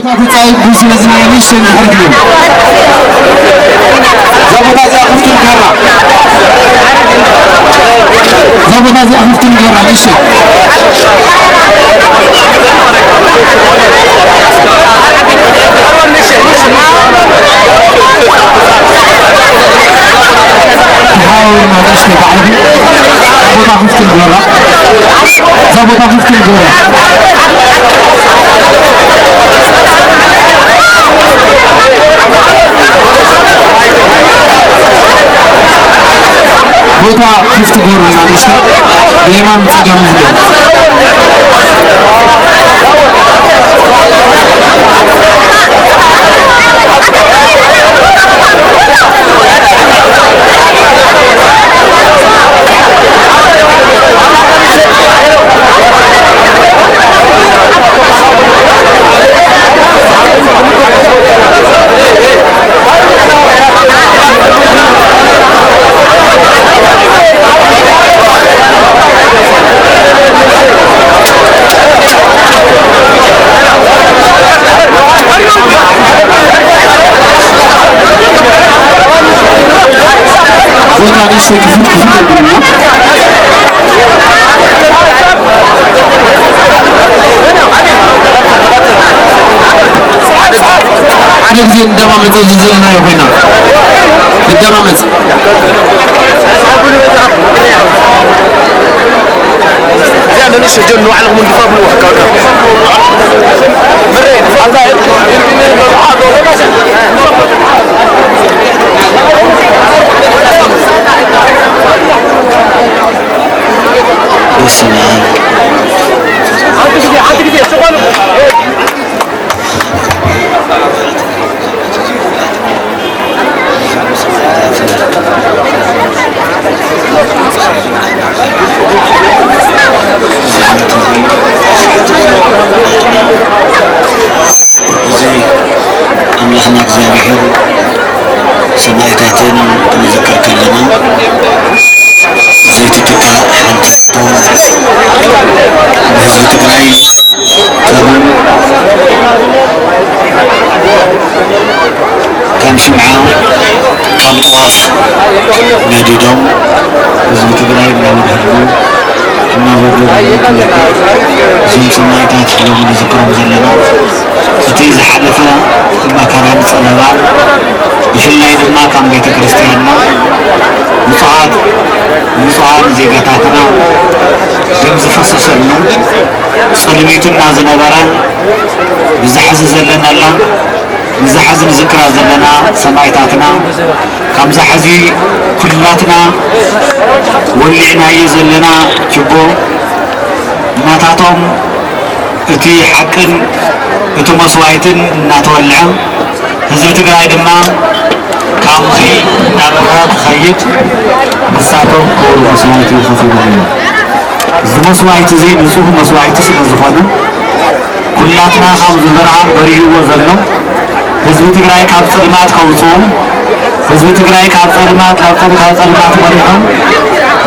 ተጻይ ቡሲ ነዝና ሚሽን ሕርግልን። እዛ ቦታ እዚኣ ክፍቲ ንገራ። እዛ ቦታ እዚኣ ክፍቲ ንገራ ሚሽን። ተሓባበሩና ንእሽተይ ባዕልኹም። እዛ ቦታ ክፍቲ ንገራ። እዛ ቦታ ክፍቲ ንገራ። ቦታ ክፍቲ ገሩና ንእሽተይ። ብየማን ብጸጋም ዝገ ቦታ ንእሽተይ ክፍት ክፍት ይብልና። ሓደ ግዜ እንደማመፅ እዚ ዘለናዮ ኮይና። እንደማመፅ። እዚኣ ንእሽቶ ጀን ንባዕልኹም እንድፋ ብልዎ። በስመ አብ። እዚ ኣምላኽና እግዚኣብሔር ሰማእታትን ክንዝክር ከለና ዘይትትካእ ሓንቲ ንህዝቢ ትግራይ ከም፣ ከም ሽምዓ፣ ከም ጥዋፍ ነዲዶም ህዝቢ ትግራይ እናበርሀሉ፣ እናበረሩ ክነብር፣ እዞም ሰማእታት ሎሚ ንዝክሮም ዘለና እቲ ዝሓለፈ መከራን ጸበባን፣ ብፍላይ ድማ ከም ቤተ ክርስቲያንና ንጹሃት፣ ንጹሃን ዜጋታትና ደም ዝፈሰሰሉ፣ ጸልሚቱና ዝነበረ፣ ብዛ ሕዚ ዘለናላ፣ ንዛ ሕዚ ንዝክራ ዘለና ሰማእታትና፣ ካብዛ ሕዚ ኩላትና ወሊዕናዮ ዘለና ችቦ፣ እናታቶም እቲ ሓቅን እቲ መስዋእትን እናተወልዐ፣ ህዝቢ ትግራይ ድማ ካብ ሞት እናበርሀ ክኸይድ ንሳቶም ክቡር መስዋእቲ ከፊሎም እዮም። እዚ መስዋእቲ እዚ ንጹህ መስዋእቲ ስለ ዝኾነ፣ ኩላትና ካብ ብርሃን በሪህዎ ዘሎ ህዝቢ ትግራይ ካብ ጸልማት ከውጽኡ፣ ህዝቢ ትግራይ ካብ ጸልማት፣ ካብ ጸል-፣ ካብ ጸልማት መሪሖም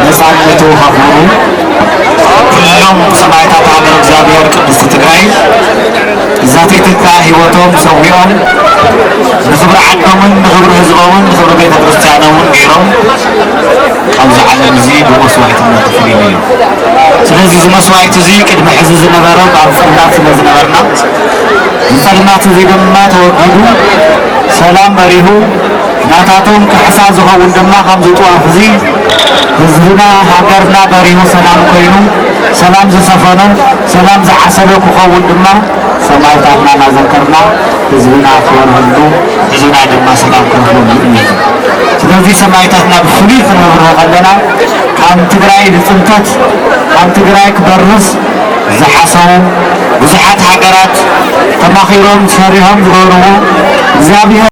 ነጻነቱ ከኽብሩ፣ ኩሎም ሰማእታት ሃገረ እግዚኣብሔር ቅድስቲ ትግራይ እዛ ዘይትካ ህይወቶም ሰዊኦም ንኽብሪ ዓዶምን ንኽብሪ ህዝቦምን ንኽብሪ ቤተ ክርስቲያኖምን ገይሮም ካብዚ ዓለም እዚ ብመስዋዕትነት ተፈልዮም እዮም። ስለዚ እዚ መስዋዕቲ እዚ ቅድሚ ሕዚ ዝነበረ ኣብ ጸልማት ስለ ዝነበርና፣ እዚ ጸልማት እዚ ድማ ተወጊዱ፣ ሰላም በሪሁ፣ ናታቶም ካሕሳ ዝኸውን ድማ ከምዚ ጥዋፍ እዚ ህዝብና፣ ሃገርና በሪሁ ሰላም ኮይኑ፣ ሰላም ዝሰፈኖ፣ ሰላም ዝዓሰሎ ክኸውን ድማ ሰማእታትና እናዘከርና ህዝብና ክበርሀሉ፣ ህዝብና ድማ ሰላም ክረኽበሉ እዩ። ስለዚ ሰማእታትና ብፍሉይ ክንብርህ ከለና፣ ካብ ትግራይ ንፅንተት፣ ካብ ትግራይ ክበርስ ዝሓሰቡ ብዙሓት ሃገራት ተማኺሮም ሰሪሖም ዝገርቡ እግዚኣብሔር